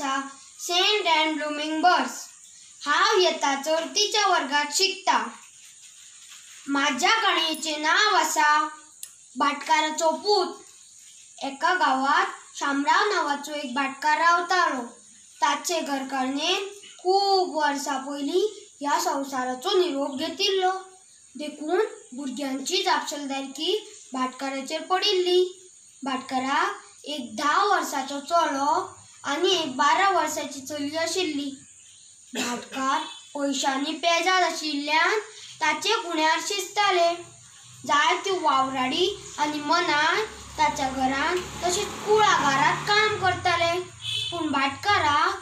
आसा Saint and ब्लुमींग birds. हांव यत्ता चवथीच्या वर्गात शिकता। माझ्या काणयेचें नांव आसा भाटकाराचो पूत। एका गांवांत शामराव नांवाचो एक भाटकार रावतालो। ताचे घरकारणेन खूब वर्सां पयलीं ह्या संवसाराचो निरोप घेतिल्लो, देखून भुरग्यांची जापसालदारकी भाटकाराचेर पडिल्ली। भाटकाराक एक 10 वर्सांचो चलो आनी एक 12 वर्सांची चली आशिल्ली। भाटकार पयशांनी पेजाद आशिल्ल्यान ताचे गुण्यार शिजताले। जायत्यो वावराडी आनी मनान ताच्या घरांत तशेंच कुळागरांत काम करताले। पूण भाटकाराक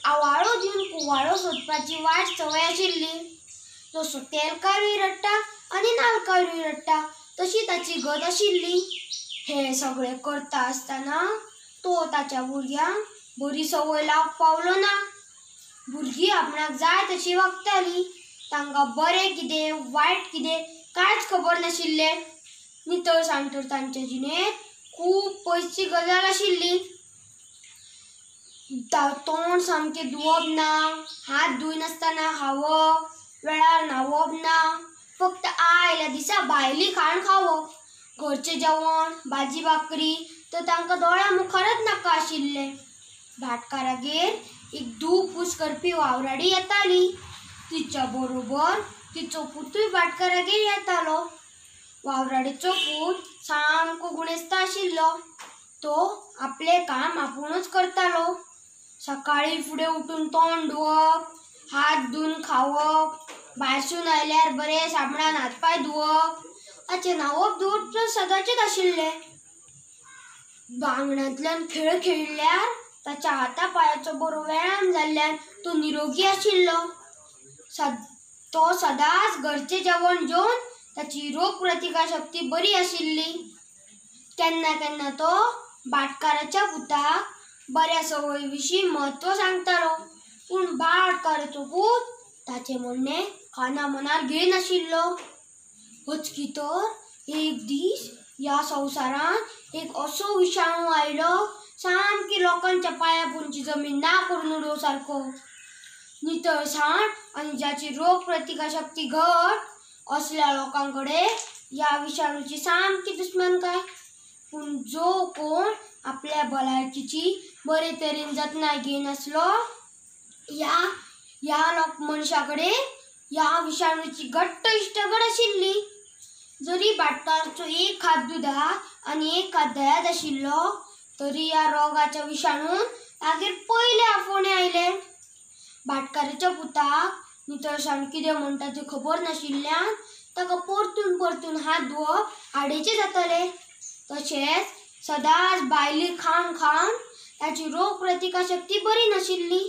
आवाळो दिवन कुवाळो सोदपाची वायट संवय आशिल्ली। जसो तेलकारूय रडटा आनी नालकारूय रडटा तशी ताची गत आशिल्ली। हे सगळें करता आसतना तो ताच्या भुरग्यांक बरी संवय लावंक पावलो ना। भुरगीं आपणाक जाय तशी वागतालीं। तांकां बरें कितें वायट कितें कांयच खबर नाशिल्लें। नितळसाण तर तांच्या जिणेंत खूब पयसची गजाल आशिल्ली। तोंड सामकें धुवप ना, हात धुयनासतना खावप, वेळार न्हांवप ना, फक्त आयल्या दिसा भायली खाण खावप, घरचें जेवण भाजी भाकरी तर तांकां दोळ्या मुखारच नाका आशिल्लें। भाटकारागेर एक धूप पूस करपी वावराडी येताली। तिच्या बरोबर तिचो पुतूय भाटकारागेर येतालो। वावराडीचो पूत सामको गुणेस्त आशिल्लो। तो आपलें काम आपुणूच करतालो। सकाळीं फुडें उठून तोंड धुवप, हात धुवन खावप, भायरसून आयल्यार बरें साबणान हात पांय धुवप, ताचें न्हांवप धुवप तर सदांचेच आशिल्लें। आंगणांतल्यान खेळ खेळ्ळ्यार ताच्या हाता पांयाचो बरो व्यायाम जाल्ल्यान तो निरोगी आशिल्लो। तो सदांच घरचें जेवण जेवन ताची रोग प्रतिकार शक्ती बरी आशिल्ली। केन्ना केन्ना तो भाटकाराच्या पुताक बऱ्या संवय विशीं म्हत्व सांगतालो, पूण भाटकाराचो पूत ताचें म्हणणें काना मनार घेयनाशिल्लो। अचकीत तर एक दीस ह्या संवसारांत एक असो विशाणू आयलो, सामकी लोकांच्या पांया पोंदची जमीन ना करून उडोवं सारको। नितळसाण आनी जाची रोग प्रतिकार शक्ती घट असल्या लोकां कडेन ह्या विशाणूची सामकी दुस्मानकाय। पूण जो कोण आपल्या भलायकीची बरे तरेन जतनाय घेयनासलो ह्या लोक मनशा कडेन ह्या विशाणूची घट्ट इश्टागत आशिल्ली। जरी भाटकाराचो एक हात दुदाक आनी एक हात दयात आशिल्लो तरी ह्या रोगाच्या विशाणून तागेर पयले आफोवणें आयलें। भाटकाराच्या पुताक नितळसाण कितें म्हणटा ती खबर नाशिल्ल्यान ताका परतून परतून हात धुवप आडेचें जातालें। तशेंच सदांच भायली खाण खावन ताची रोग प्रतिकार शक्ती बरी नाशिल्ली।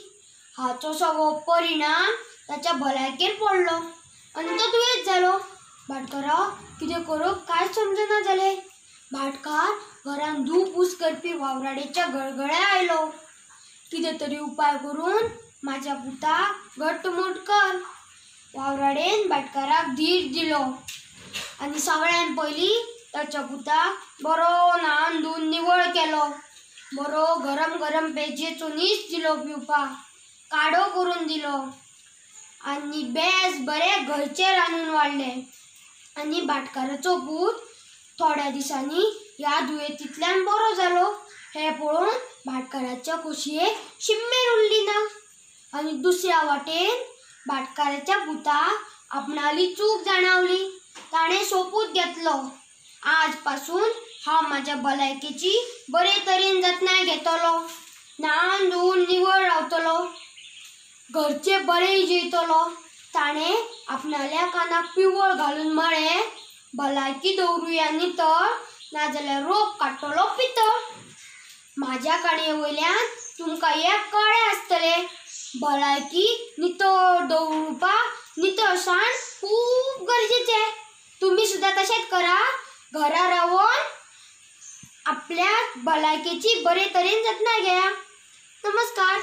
हाचो सगळो परिणाम ताच्या भलायकेर पडलो आनी तो दुयेंत जालो। भाटकाराक कितें करप कांयच समजना जालें। भाटकार घरांत धूप पूस करपी वावराडेच्या गळगळ्या आयलो। कितें तरी उपाय करून माझ्या पुताक घटमूट कर। वावराडेन भाटकाराक धीर दिलो आनी सगळ्यान पयलीं ताच्या पुताक बरो न्हावन धुवन निवळ केलो, बरो गरम गरम पेजेचो नीस दिलो पिवपाक, काडो करून दिलो आनी बेस बरें घरचें रांदून वाडलें। आनी भाटकाराचो पूत थोड्या दिसांनी ह्या दुयेंतींतल्यान बरो जालो। हें पळोवन भाटकाराच्या खोशयेक शिम्मेर उरली ना। आनी दुसऱ्या वाटेन भाटकाराच्या पुताक आपणाली चूक जाणावली। ताणें सोपूत घेतलो, आज पासून हांव म्हाज्या भलायकेची बरे तरेन जतनाय घेतलो, न्हावन धुवन निवळ रावतलो, घरचे बरें जेयतलो। ताणें आपणाल्या कानाक पिवळ घालून म्हळें, भलायकी दवरुया नितळ, नाजाल्यार रोग काडटलो पितळ। म्हाज्या काणये वयल्यान तुमकां एक कळ्ळें आसतलें, भलायकी नितळ दवरुपाक नितळसाण खूब गरजेचें। तुमी सुद्दां तशेंच करा, घरा रावन आपल्या भलायकेची बरे तरेन जतनाय घेया। नमस्कार।